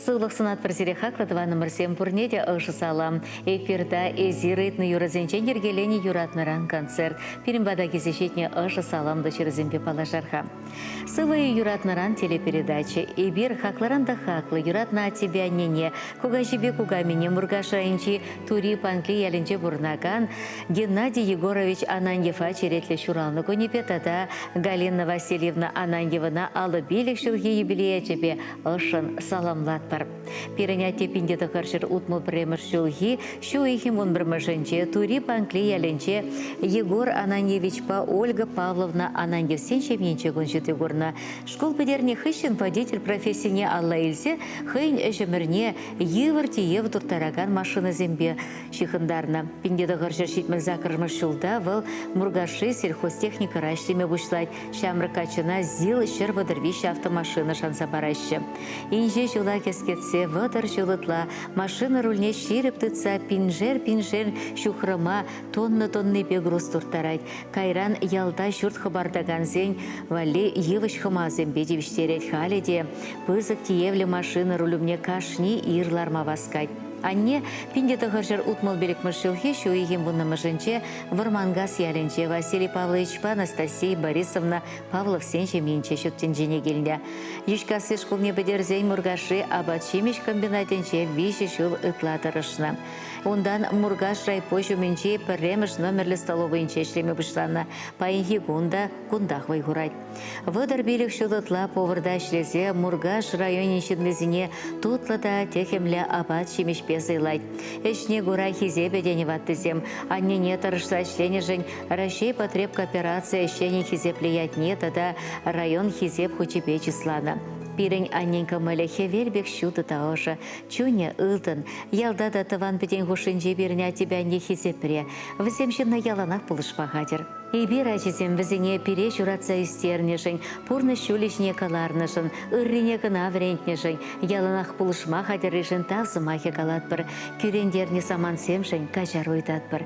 Сывлӑх сунатпӑр сире хаклӑ тӑванӑмӑрсем пурне те ӑшӑ салам. Эфирта эсир ыйтнӑ юрӑсенчен йӗркеленӗ юратнӑран концерт. Пирӗн пата килсе ҫитнӗ ӑшӑ саламлӑ ҫырусемпе паллашар-ха. Сывӑ-и юратнӑран телепередача. Эпир хаклӑран та хаклӑ юратнӑ аттепе аннене, кукаҫипе кукамине Муркаш районӗнчи Тури Панкли ялӗнче пурӑнакан Геннадий Егорович Ананьева черетлӗ ҫуралнӑ кунӗпе тата Галина Васильевна Ананьевӑна 55 ҫулхи юбилеячӗпе ӑшшӑн саламлатпӑр. Пирӗн атте 1961 ҫулхи ҫу уйӑхӗн 11-мӗшӗнче Тури Панкли ялӗнче Егор Ананьевичпа Ольга Павловна Ананьевсен ҫемйинче кун ҫути курнӑ. Шкул пӗтернӗ хыҫҫӑн водитель профессине алла илсе хӑйӗн ӗҫ-ӗмӗрне йывӑр тиев турттаракан машинӑсемпе ҫыхӑнтарнӑ. 1978 ҫулта вӑл Муркашри сельхозтехникӑра ӗҫлеме пуҫлать. Ҫамрӑк каччӑна ЗИЛ 133 автомашина шанса параҫҫӗ. Инҫе ҫула кӗскетсе 30 ҫул ытла машина рульне ҫирӗп тытса пиншер-пиншер ҫухрӑма тонна-тоннипе груз турттарать. Кайран ялта ҫурт хӑпартакансен валли йывӑҫ хӑмасемпе тивӗҫтерет. Халӗ те пысӑк тиевлӗ машина руль умне кашни ир ларма васкать. Анне 1965 ҫулхи ҫу уйӑхӗн вуннӑмӗшӗнче Вӑрманкас ялӗнче Василий Павловичпа Анастасия Борисовна Павловсен ҫемйинче ҫут тӗнчене килнӗ. Йӳҫкасси шкулне пӗтерсен Муркашри апат-ҫимӗҫ комбинатӗнче 3 ҫул ытла тӑрӑшнӑ. Унтан Муркаш райпо ҫумӗнчи пӗрремӗш номерлӗ столовӑйӗнче ӗҫлеме пуҫланӑ. Паянхи кун та кунтах вӑй хурать. 35 ҫул ытла поварта ӗҫлесе Муркаш районӗн ҫыннисене тутлӑ та техӗмлӗ апат-ҫимӗҫпе сӑйлать. Ӗҫне кура хисепӗ тенӗ ваттисем. Аннене тӑрӑшса ӗҫленӗшӗн Раҫҫей потребкоопераци ӗҫченӗн хисеплӗ ятне тата район Хисеп хучӗпе чысланӑ. Пирӗн аннен кӑмӑлӗ хӗвел пек ҫутӑ та ӑшӑ, чунӗ ылтӑн. Ялта та тӑван-пӗтен хушшинче пирӗн аттепе анне хисепре. Вӗсем ҫынна яланах пулӑшма хатӗр. Эпир, ачисем, вӗсене пире ҫуратса ӳстернӗшӗн, пурнӑҫ ҫулӗ ҫине кӑларнӑшӑн, ыррине кӑна вӗрентнӗшӗн, яланах пулӑшма хатӗрришӗн тав сӑмахӗ калатпӑр, кӳрентернӗ самантсемшӗн каҫару ыйтатпӑр.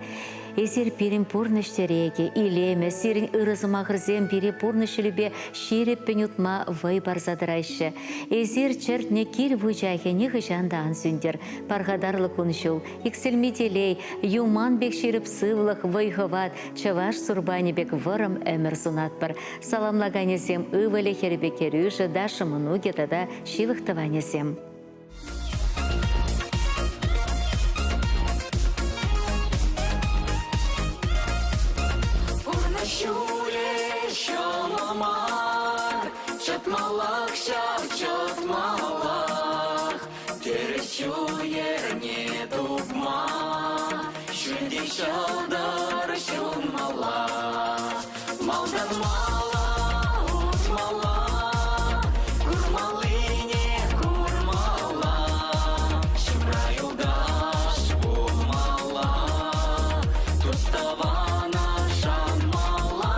Эсир пирӗн пурнӑҫ тӗрекӗ, илемӗ, сирӗн ырӑ сӑмахӑрсем пире пурнӑҫ ҫулӗпе ҫирӗппӗн утма вӑй парса тӑраҫҫӗ. Эсир чӗртнӗ кил вучахӗ нихӑҫан та ан сӳнтӗр. Пархатарлӑ кун-ҫул, иксӗлми телей, юман пек ҫирӗп сывлӑх, вӑй-хӑват, чӑваш сурпанӗ пек вӑрӑм ӗмӗр сунатпӑр. Саламлаканӗсем ывӑлӗ-хӗрӗпе кӗрӳшӗ, Даша мӑнукӗ тата ҫывӑх тӑванӗсем. Пурнӑҫ ҫулӗ ҫӑмӑл мар, чӑтмаллах ҫав, чӑтмаллах. Тӗрӗс ҫул-йӗрне тупма ҫӳлти ҫӑлтӑр ҫунмалла. Малтан мала утмалла, курмаллине курмалла, ҫумра юлташ пулмалла, тус-тӑвана шанмалла.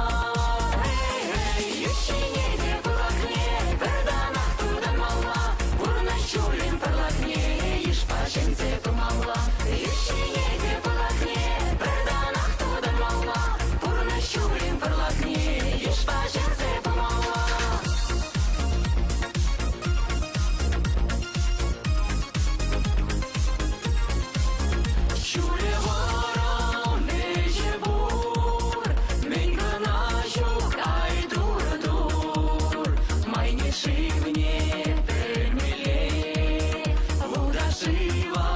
Эй, йӳҫҫине те пылакне пӗр танах тутанмалла, пурнӑҫ ҫулӗн пӑрлакне йышпа ҫӗнсе пымалла. Йӳҫҫине те пылакне пӗр танах тутанмалла, пурнӑҫ ҫулӗн пӑрлакне йышпа ҫӗнсе пымалла. Ҫулӗ вӑрӑм, вӗҫӗ пур, мӗн кӑна ҫук, ай тур-тур. Майне-шывне пӗлмелле, вута-шыва.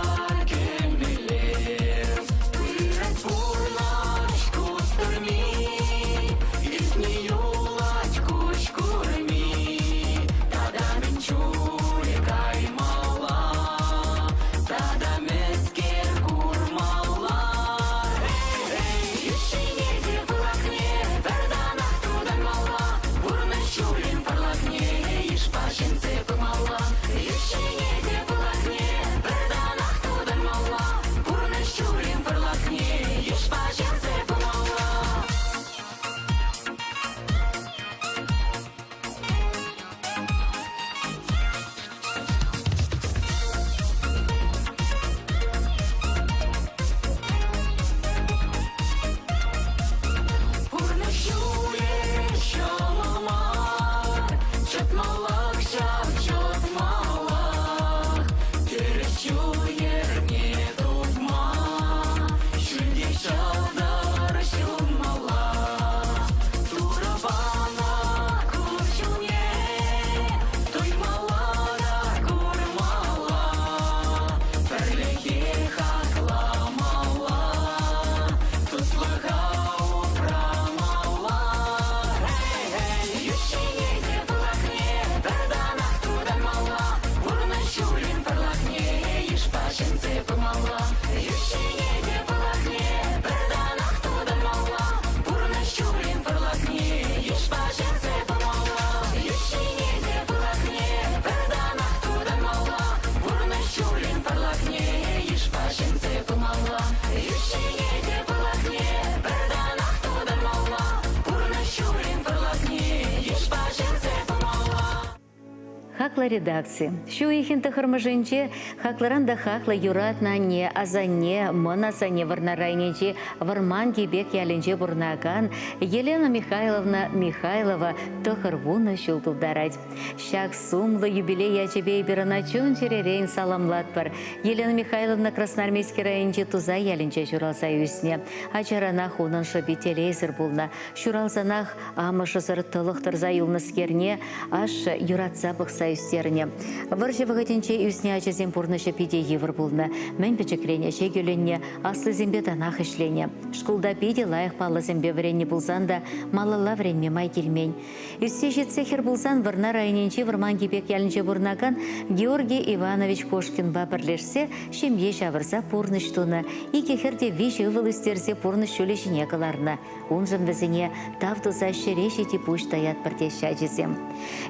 Хаклӑ редакци, ҫу уйӑхӗн тӑхӑрмӗшӗнче хаклӑран та хаклӑ юратнӑ анне, асанне, мӑн асанне Вӑрнар районӗнчи Вӑрман Кипек ялӗнче пурӑнакан Елена Михайловна Михайлова 90 ҫул тултарать. Ҫак сумлӑ юбилей ячӗпе эпир ӑна чун-чӗререн саламлатпӑр. Елена Михайловна Красноармейски районӗнчи Тусай ялӗнче ҫуралса ӳснӗ. Ачаранах унӑн шӑпи телейсӗр пулнӑ. Ҫуралсанах амӑшӗсӗр тӑлӑх тӑрса юлнӑскерне ашшӗ юратса пӑхса ӳстернӗ. Вӑрҫӑ вӑхӑтӗнче ӳснӗ ачасен пурнӑҫӗ питӗ йывӑр пулнӑ. Мӗн пӗчӗкрен ӗҫе кӳлӗннӗ, аслисемпе танах ӗҫленӗ. Шкулта питӗ лайӑх паллӑсемпе вӗреннӗ пулсан та малалла вӗренме май килмен. Ӳссе ҫитсе хӗр пулсан Вӑрнар районӗнчи Вӑрман Кипек ялӗнче пурӑнакан Георгий Иванович Кошкинпа пӗрлешсе ҫемье ҫавӑрса пурнӑҫ тунӑ. Икӗ хӗр те виҫӗ ывӑл ӳстерсе пурнӑҫ ҫулӗ ҫине кӑларнӑ. Уншӑн вӗсене тав туса ҫӗре ҫити пуҫ таятпӑр теҫҫӗ ачисем.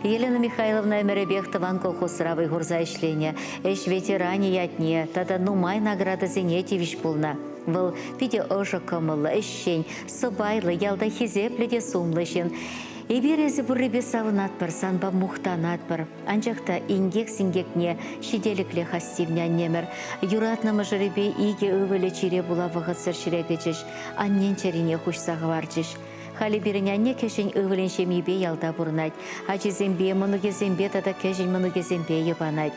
Елена Михайловна ӗмӗрӗпех тӑван колхозра вӑй хурса ӗҫленӗ, ӗҫ ветеранӗ ятне тата нумай наградӑсене тивӗҫ пулнӑ. Вӑл питӗ ӑшӑ кӑмӑллӑ, ӗҫчен, сӑпайлӑ, ялта хисеплӗ те сумлӑ ҫын. Эпир эсӗ пуррипе савӑнатпӑр, санпа мухтанатпӑр. Анчах та инкек-синкекне ҫителӗклех астивнӗ аннемӗр. Юратнӑ мӑшӑрӗпе икӗ ывӑлӗ чире пула вӑхӑтсӑр ҫӗре кӗчӗҫ, аннен чӗрине хуҫса хӑварчӗҫ. Халӗ пирӗн анне кӗҫӗн ывӑлӗн ҫемйипе ялта пурӑнать, ачисемпе, мӑнукӗсемпе тата кӗҫӗн мӑнукӗсемпе йӑпанать.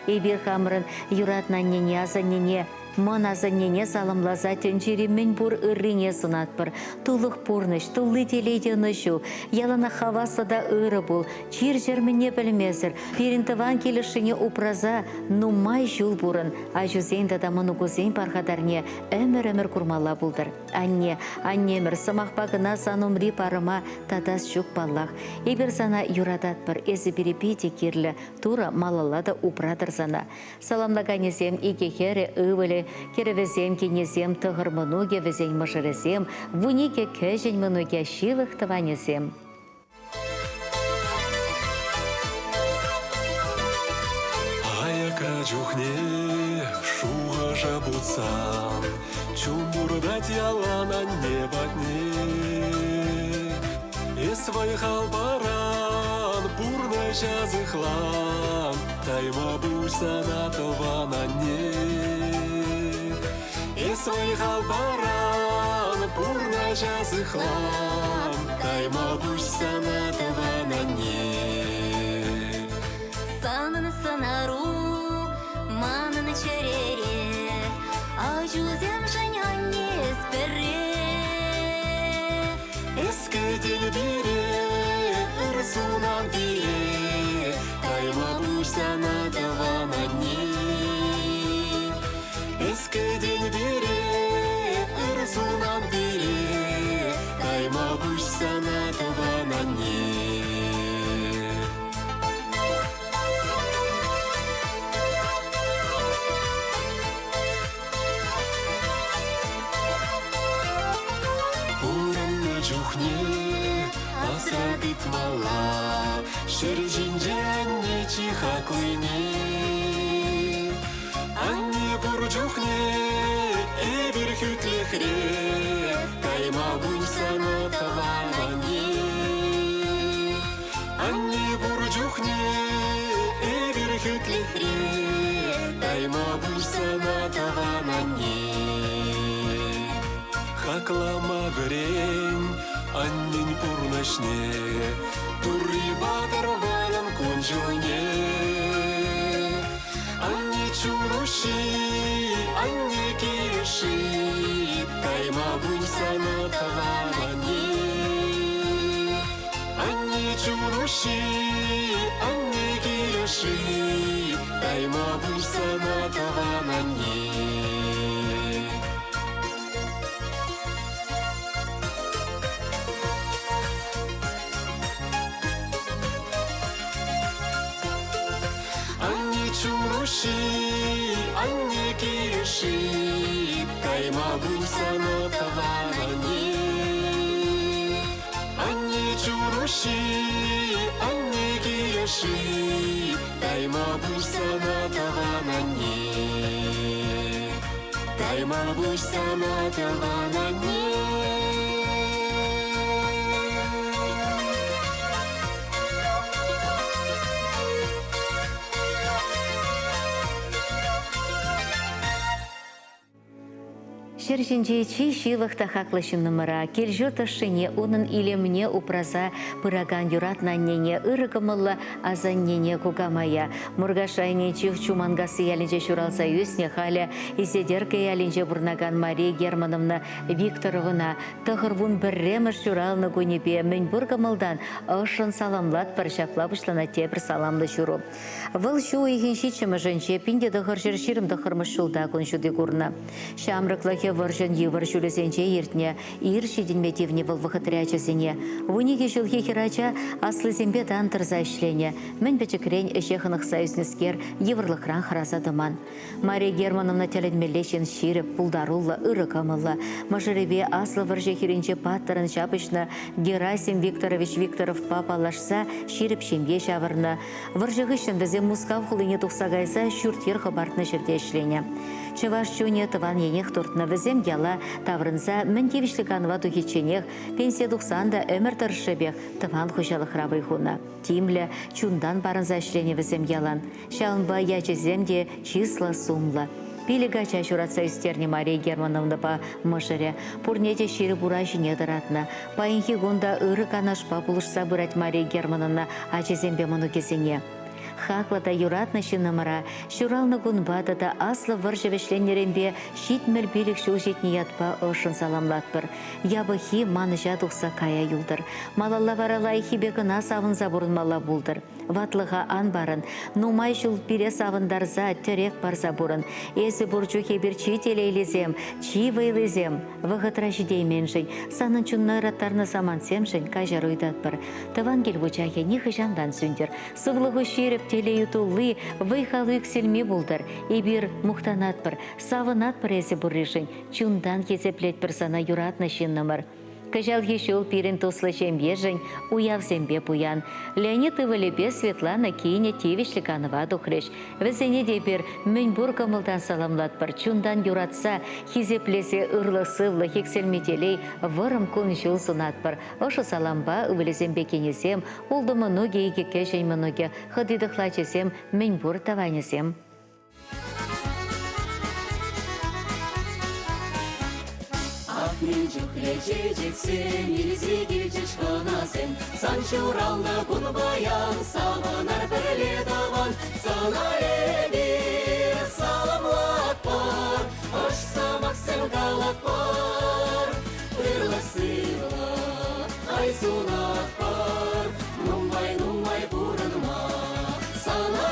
Эпир хамӑрӑн юратнӑ аннене, асаннене, мӑн асаннене саламласа тӗнчери мӗн пур ыррине сунатпӑр. Тулӑх пурнӑҫ, тулли телей те ӑнӑҫу, яланах хаваслӑ та ырӑ пул, чир-чӗр мӗнне пӗлмесӗр, пирӗн тӑван кил ӑшшине упраса нумай ҫул пурӑн, ачусен тата мӑнукусен пархатарне ӗмӗр-ӗмӗр курмалла пултӑр. Анне, аннемӗр, сӑмахпа кӑна сан умри парӑма татас ҫук паллах. Эпир сана юрататпӑр, эсӗ пире питӗ кирлӗ, Турӑ малалла та упратӑр сана. Саламлаканӗсем икӗ хӗрӗ, ывӑлӗ, кӗрӗвӗсем, кинӗсем, тӑхӑр мӑнукӗ, вӗсен мӑшӑрӗсем, 12 кӗҫӗн мӑнукӗ, ҫывӑх тӑванӗсем. Аякра чухне шухӑша путсан чун туртать ялан анне патне. Эс вӑй-хал паран, пурнӑҫа сыхлан, тайма пуҫ сана тӑван анне. Эс вӑй-хал паран, пурнӑҫа сыхлан, тайма пуҫ сана тӑван анне. Санӑн сӑнару манӑн чӗрере, Ачусемшӗн анне эс пӗрре. Эс кӗтен пире, ыр сунан пире, тайма пуҫ сана тӑван анне. Эс кӗтен пире, ыр сунан пире, тайма пуҫ сана тӑван анне. Пурӑннӑ чухне асра тытмалла ҫӗр ҫинче анне чи хаклине. Анне пур чухне эпир хӳтлӗхре, тайма пуҫ сана тӑван анне. Анне пур чухне эпир хӳтлӗхре, тайма пуҫ сана тӑван анне. Хаклама вӗрен аннен пурнӑҫне, Турри патӑр манӑн кун-ҫулне. Анне чун уҫҫи, анне килӗши, тайма пуҫ сана тӑван анне. Анне чун уҫҫи, анне килӗши, тайма пуҫ сана тӑван анне. Анне чун уҫҫи, анне килӗши, тайма пуҫ сана тӑван анне. Анне чун уҫҫи, анне килӗши, тайма пуҫ сана тӑван анне. Тайма пуҫ сана тӑван анне. Ҫӗр ҫинче чи ҫывӑх та хаклӑ ҫыннӑмӑра, кил-ҫурт ӑшшине, унӑн илемне упраса пыракан юратнӑ аннене, ырӑ кӑмӑллӑ асаннене, кукамая, Муркаш районӗнчи Чуманкасси ялӗнче ҫуралса ӳснӗ, халӗ Исетерккӗ ялӗнче пурӑнакан Мария Германовна Викторовӑна 91-мӗш ҫуралнӑ кунӗпе мӗнпур кӑмӑлтан ӑшшӑн саламлатпӑр, ҫапла пуҫланать тепӗр саламлӑ ҫыру. Вӑл ҫу уйӑхӗн ҫиччӗмӗшӗнче 1929 ҫулта кун ҫути курнӑ. Ҫамрӑклӑхӗ вӑрҫӑн йывӑр ҫулӗсенче иртнӗ, ир ҫитӗнме тивнӗ вӑл вӑхӑтри ачасене. 12 ҫулхи хӗрача аслисемпе тан тӑрса ӗҫленӗ. Мӗн пӗчӗкрен ӗҫе хӑнӑхса ӳснӗскер йывӑрлӑхран хӑраса тӑман. Мария Германовна тӗлӗнмелле ҫын ҫирӗп, пултаруллӑ, ырӑ кӑмӑллӑ. Мӑшӑрӗпе Аслӑ вӑрҫӑ хирӗнче паттӑрӑн ҫапӑҫнӑ Герасим Викторович Викторовпа паллашса ҫирӗп ҫемье ҫавӑрнӑ. Вӑрҫӑ хыҫҫӑн вӗсем Мускав хулине тухса кайса ҫурт-йӗр хӑпартнӑ ҫӗрте ӗҫленӗ. Чӑваш чунӗ тӑван енех туртнӑ. Вӗсем яла таврӑнса мӗн тивӗҫлӗ канӑва тухичченех пенсие тухсан та ӗмӗр тӑршшӗпех тӑван хуҫалӑхра вӑй хунӑ. Тимлӗ, чунтан парӑнса ӗҫленӗ вӗсем ялан. Ҫавӑнпа ячӗсем те чыслӑ, сумлӑ. Пилӗк ача ҫуратса ӳстернӗ Мария Германовнӑпа мӑшӑрӗ. Пурне те ҫирӗп ура ҫине тӑратнӑ. Паянхи кун та ырӑ канашпа пулӑшса пырать Мария Германовна ачисемпе мӑнукӗсене. Хаклӑ та юратнӑ ҫыннӑмӑра ҫуралнӑ кунпа тата аслӑ вӑрҫӑ вӗҫленнӗренпе 75 ҫул ҫитнӗ ятпа ӑшшӑн саламлатпӑр. Япӑххи манӑҫа тухса кая юлтӑр. Малалла вара лайӑххипе кӑна савӑнса пурӑнмалла пултӑр. Ватлӑха ан парӑн, нумай ҫул пире савӑнтарса, тӗрек парса пурӑн. Эсӗ пур чух эпир чи телейлисем, чи вӑйлисем. Вӑхӑтра ҫитейменшӗн, санӑн чунна ыраттарнӑ самантсемшӗн каҫару ыйтатпӑр. Тӑван кил вучахӗ нихӑҫан та ан сӳнтӗр. Сывлӑху ҫирӗп, телейӳ тулли, вӑй-халу иксӗлми пултӑр. Эпир мухтанатпӑр, савӑнатпӑр эсӗ пурришӗн, чунтан хисеплетпӗр сана юратнӑ ҫыннӑмӑр. Кӑҫалхи ҫул пирӗн туслӑ ҫемьешӗн уявсемпе пуян. Леонид ывӑлӗпе Светлана кинӗ тивӗҫлӗ канӑва тухрӗҫ. Вӗсене те эпир мӗнпур кӑмӑлтан саламлатпӑр, чунтан юратса, хисеплесе ырлӑх-сывлӑх, иксӗлми телей, вӑрӑм кун-ҫул сунатпӑр. Ӑшӑ салампа ывӑлӗсемпе кинӗсем, ултӑ мӑнукӗ, икӗ кӗҫӗн мӑнукӗ, хӑти-тӑхлачӗсем, мӗнпур тӑванӗсем. Ах, мӗн чухлӗ чечексем илсе килчӗҫ хӑнасем, Сан ҫуралнӑ кун паян, савӑнар пӗрле тӑван. Сана эпир саламлатпӑр, ӑш сӑмахсем калатпӑр. Ырлӑх-сывлӑх, ай сунатпӑр, нумай-нумай пурӑнма. Сана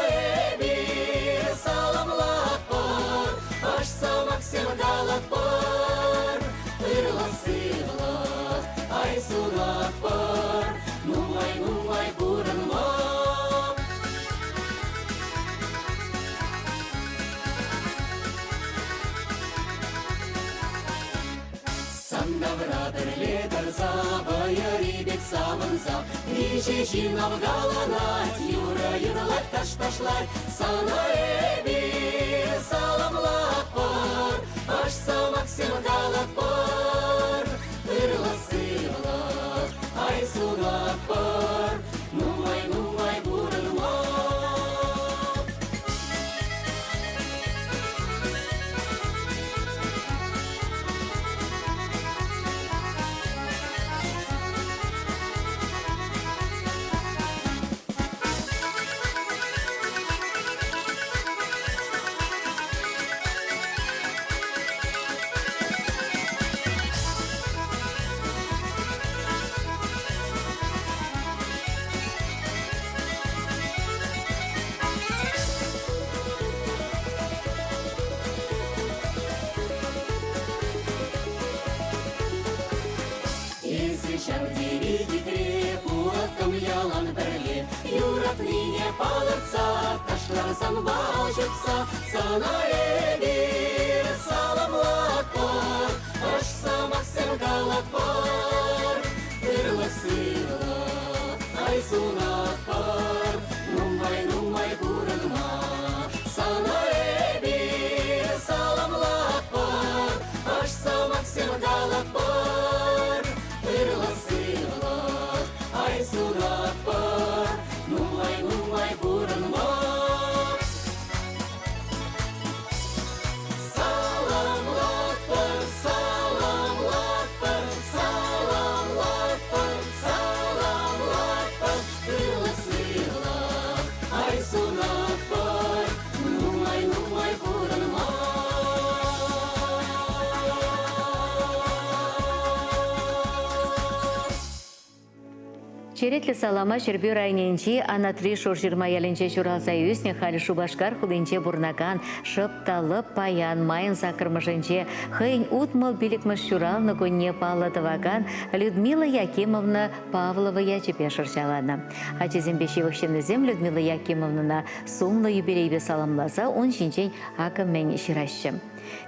эпир саламлатпӑр, ӑш сӑмахсем калатпӑр. Ырлӑх-сывлӑх, ай сунатпӑр, нумай-нумай пурӑнма. Сан тавра пӗрле тӑрса, вӑйӑри пек савӑнса, миҫе ҫын авкаланать, юрӑ юрлать, таш ташлать. Сана эпир саламлатпӑр, ӑш сӑмахсем калатпӑр. Ырлӑх-сывлӑх, ай сунатпӑр, нумай-нумай пурӑнма. Эсӗ ҫав тери хитре, пулаттӑм ялан пӗрле. Юратнине палӑртса, ташлар санпа ҫупса. Сана эпир саламлатпӑр, ӑш сӑмахсем калатпӑр. Ырлӑх-сывлӑх, ай сунатпӑр, нумай-нумай пурӑнма. Сана эпир саламлатпӑр, ӑш сӑмахсем калатпӑр. Ырлӑх-сывлӑх, ай сунатпӑр, нумай-нумай пурӑнма. Саламлатпӑр. Черетлӗ салама Ҫӗрпӳ районӗнчи Анатри Шурҫырма ялӗнче ҫуралса ӳснӗ, халӗ Шупашкар хулинче пурӑнакан шӑп та лӑп паян майӑн саккӑрмӗшӗнче хӑйӗн 65-мӗш ҫуралнӑ кунне паллӑ тӑвакан Людмила Якимовна Павлова ячӗпе шӑрҫаланӑ. Ачисемпе ҫывӑх ҫыннисем Людмила Якимовнӑна сумлӑ юбилейпе саламласа ун ҫинчен акӑ мӗн ҫыраҫҫӗ.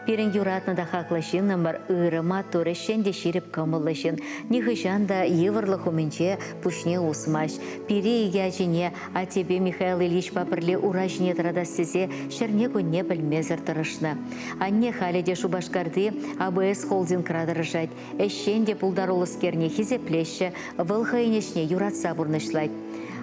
Пирӗн юратнӑ та хаклӑ ҫыннӑмӑр ырӑ, маттур, ӗҫчен те ҫирӗп кӑмӑллӑ ҫын. Нихӑҫан та йывӑрлӑх умӗнче пуҫне усмасть. Пире икӗ ачине аттепе Михаил Ильичпа пӗрле ура ҫине тӑратас тесе ҫӗрне-кунне пӗлмесӗр тӑрӑшнӑ. Анне халӗ те Шупашкарти АБС холдингра тӑрӑшать. Ӗҫчен те пултаруллӑскерне хисеплеҫҫӗ, вӑл хӑйӗн ӗҫне юратса пурнӑҫлать.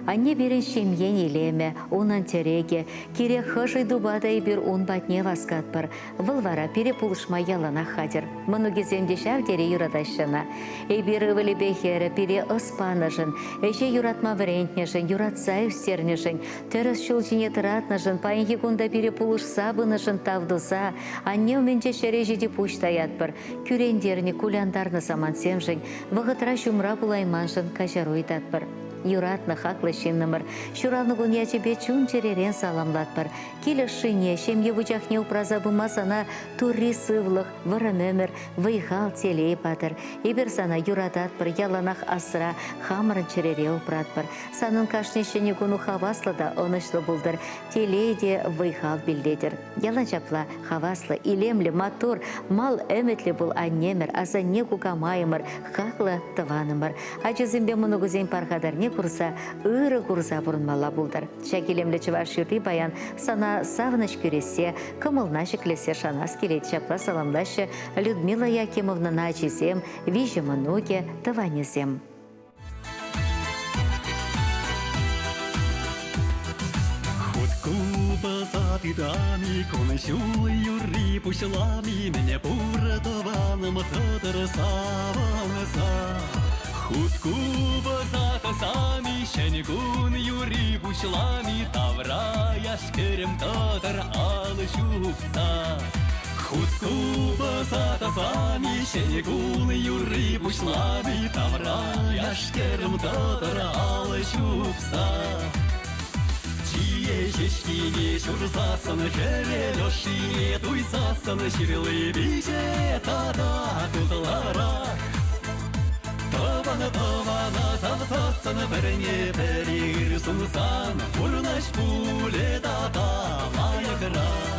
Анне пирӗн ҫемьен илемӗ, унӑн тӗрекӗ. Кирек хӑш ыйтупа та эпир ун патне васкатпӑр. Вӑл вара пире пулӑшма яланах хатӗр. Мӑнукӗсем те ҫав тери юратаҫҫӗ ӑна. Эпир ывӑлӗпе хӗрӗ пире ӑс панӑшӑн, ӗҫе юратма вӗрентнӗшӗн, юратса ӳстернӗшӗн, тӗрӗс ҫул ҫине тӑратнӑшӑн, паянхи кун та пире пулӑшса пынӑшӑн тав туса анне умӗнче ҫӗре ҫити пуҫ таятпӑр. Кӳрентернӗ, кулянтарнӑ самантсемшӗн, вӑхӑтра ҫумра пулайманшӑн каҫару ыйтатпӑр. Юратнӑ, хаклӑ ҫыннӑмӑр, ҫуралнӑ кун ячӗпе чун-чӗререн саламлатпӑр. Кил ӑшшине, ҫемье вучахне упраса пыма сана Турри сывлӑх, вӑрӑм ӗмӗр, вӑй-хал, телей патӑр. Эпир сана юрататпӑр, яланах асра, хамӑрӑн чӗрере упратпӑр. Санӑн кашни ҫӗнӗ куну хаваслӑ та ӑнӑҫлӑ пултӑр, телей те вӑй-хал пиллетӗр. Ялан ҫапла хаваслӑ, илемлӗ, маттур, мал ӗмӗтлӗ пул аннемӗр, асанне кукамайӑмӑр, хаклӑ тӑванӑмӑр. Ачасемпе мӑнукӗсен пархатарне курса, ырӑ курса пурӑнмалла пултӑр. Ҫак илемлӗ чӑваш юрри паян сана савӑнӑҫ кӳрессе, кӑмӑлна ҫӗклессе шанас килет. Ҫапла саламлаҫҫӗ Людмила Якимовнӑна ачисем, виҫӗ мӑнукӗ, тӑванӗсем. Хут купӑса тытами, кун-ҫул юрри пуҫлами, мӗне пур тӑванӑм тӑтӑр савӑнса. Хут купӑса тӑсами, ҫӗн кун юрри пуҫлами, тавра яш-кӗрӗм тӑтӑр алӑ ҫупса. Хут купӑса тасами, ҫӗнӗ кун юрри пуҫлани, тавра яш-кӗрӗм тӑтӑр алӑ ҫупса. Чие ҫеҫкине ҫурсассӑн, хӗвел ӑшшине туйсассӑн, ҫырли пиҫе тата тутларах. Тӑван тӑвана савсассӑн, пӗрне пӗри ыр сунсан, пурнӑҫ пулӗ тата лайӑхрах.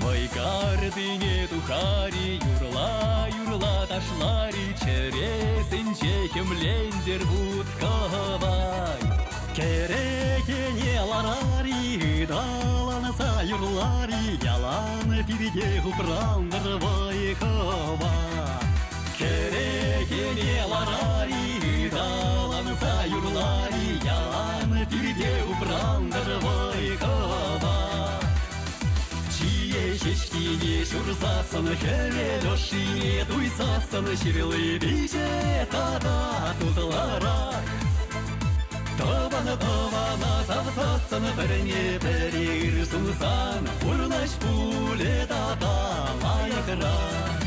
Вӑйкартине тухари, юрла-юрла ташлари, чӗресенче хӗмлентӗр вут-кӑвай. Кӗрекене ларари, ыталанса юрлари, ялан пирте упрантӑр вӑй-хӑва. Кӗрекене ларари, ыталанса юрлари, ялан пирте упрантӑр вӑй-хӑва. Чие ҫеҫкине ҫурсассӑн, хӗвел ӑшшине туйсассӑн, ҫырли пиҫе тата тутларах. Тӑван тӑвана савсассӑн, пӗрне пӗри ыр сунсан, пурнӑҫ пулӗ тата лайӑхрах.